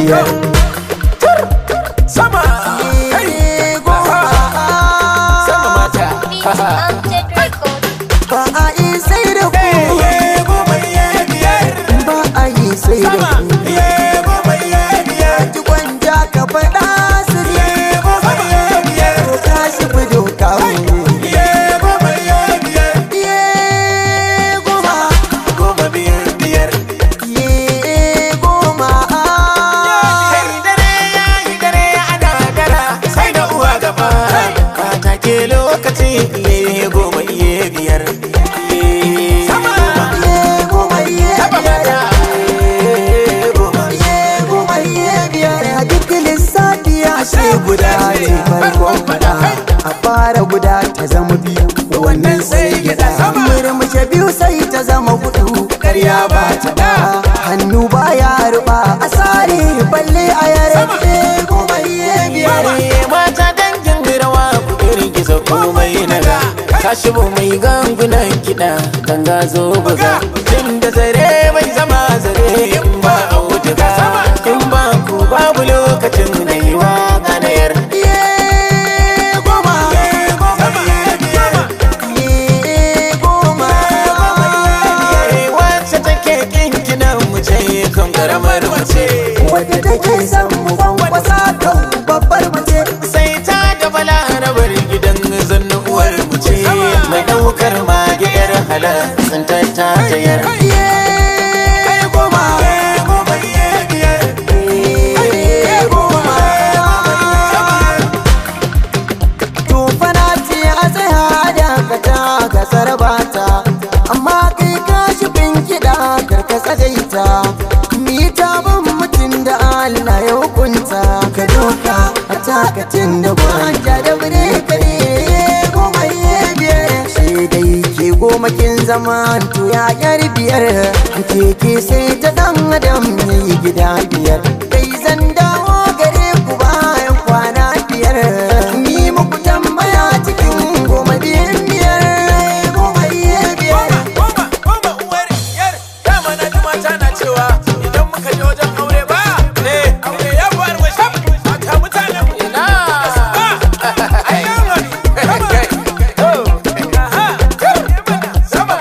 biyar. Sama kai Goma. Sama mata. Amjad Records. Ba a yi sai da ku. Goma iye biyar. Ba a yi sai da Sama ku. iye goma iye biyar. Ji gwanja ka faɗa su ji. Goma iye biyar. To tashi fi doka mu. Iye goma iye biyar. Iye goma. Goma biyar biyar. Iye goma. Kai dare ya yi dare ana dara sai da uwa gaba. Mata ke lokaci iye goma iye biyar. Sama. Iye goma iye Taba biyar. mata. Iye goma. Iye goma iye biyar. A duk lissafi ashe guda ce farkon faɗa. A fara guda ta zama biyu, wannan sai gyaɗa. Murmushe biyu sai ta zama hudu, karya ba ta da. Hannu baya ruba a sare balle a yare. Iye goma iye biyar. Mata dangin rawa ku girgiza komai naga. Tashi bu mai gangunan kiɗa ganga zo buga. Tun da zare bai zama zare in ba auduga. In ba ku babu lokacin na yi wa ganayar. Iye goma. Iye goma. Wacce take kinkinan mu ce kan karamar mace. Wadda take son mu kwankwasa kan babbar mace. Sai ta da balarabar gidan zannu uwar mu ce. Mai ɗaukar mage yar halar tsintar ta tayar. Iye goma. Iye goma. Tufana ce a tsaya dakata ga sarbata. Amma kai ka shifin kiɗa karka tsagaita. Ni ta ban mutum da Allah ya hukunta. Ka doka a takatin da gwanja da bire kare goma iye biyar. Shi dai ke goma kin zama to ya yar biyar. Keke sai ta dan adam yayi gida biyar. Kai zan dawo gare ku bayan kwana biyar. Ni muku tambaya cikin goma biyan biyar. Goma iye biyar. Goma, goma uwar yar. Dama na ji mata na cewa idan muka je wajen aure ba, aure ya fi armashi. Mata mutanen mu. Ina. Ai, yan wani. Aha. Sama.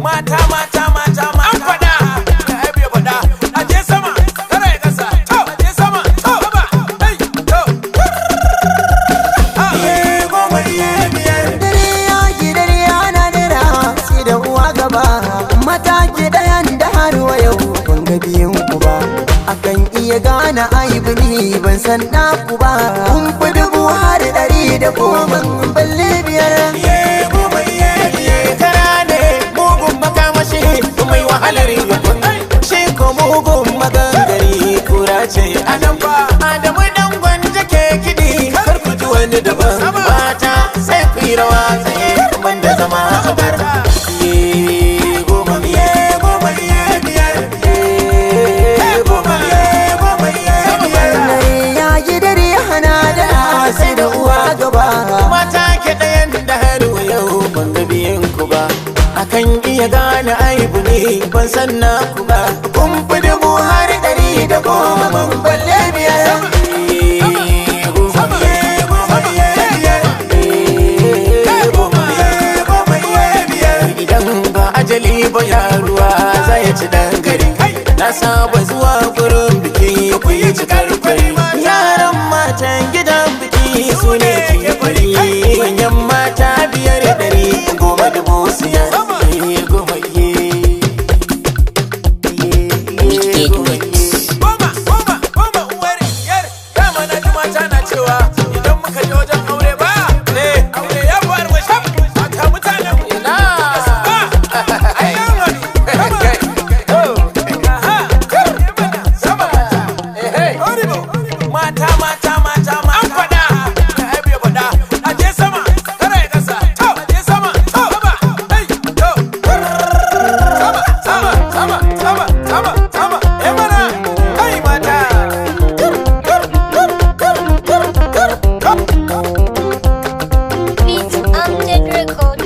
Mata, mata, mata, mata. An faɗa. Ai, bai faɗa. A je sama. Kara ya kasa. To, a je sama. To, haba. Hey, to. Goma iye biyar. Dare ya ki dare ana dara sai da uwa gaba. Mata ki dayan da har wa yau ban ga biyun ku ba. Akan iya gane aibu ni ban san naku ba. Kun fi dubu har ɗari da goma balle biyar. Kara ne mugun makamashi mai wahalar yakun shi ko mugun magangari kura ce anan ba Adamu dan gwanja ke kiɗi kar ku ji wani daban mata sai ku yi rawa tsaye banda zama a bar. Iye goma, iye goma, iye biyar. Iye goma, iye goma, iye biyar. Dare ya ki dare hana da sai da uwa gaba. Mata ke ɗayan da har yau ban ga biyan ku ba. Akan iya gane aibu ne ban san na ku ba. Kun fi dubu har ɗari da goma ban Balle biyar. Idan ba ajali ba yaruwa za ya ci dan gari. Na saba zuwa gurin biki ku yi cikar kwari. Yaran matan gidan biki su ne ke fari. Manyan mata biyar ɗari goma dubu siya. Goma iye. Wicked Mix. Goma, goma, goma uwar yar. Dama na ji mata na cewa idan muka je wajen aure ba, aure ya fi armashi. Mata mutanen mu. Ina. Ai, yan wani. Aha. Sama. Mata, mata, mata, mata. An faɗa. Ai, bai faɗa. A je sama. Kara ya kasa. To, a je sama. To, haba. Hey, to. Sama, sama, sama, sama, sama, sama. Eh mana. Kai mata. Beat Amjad Records.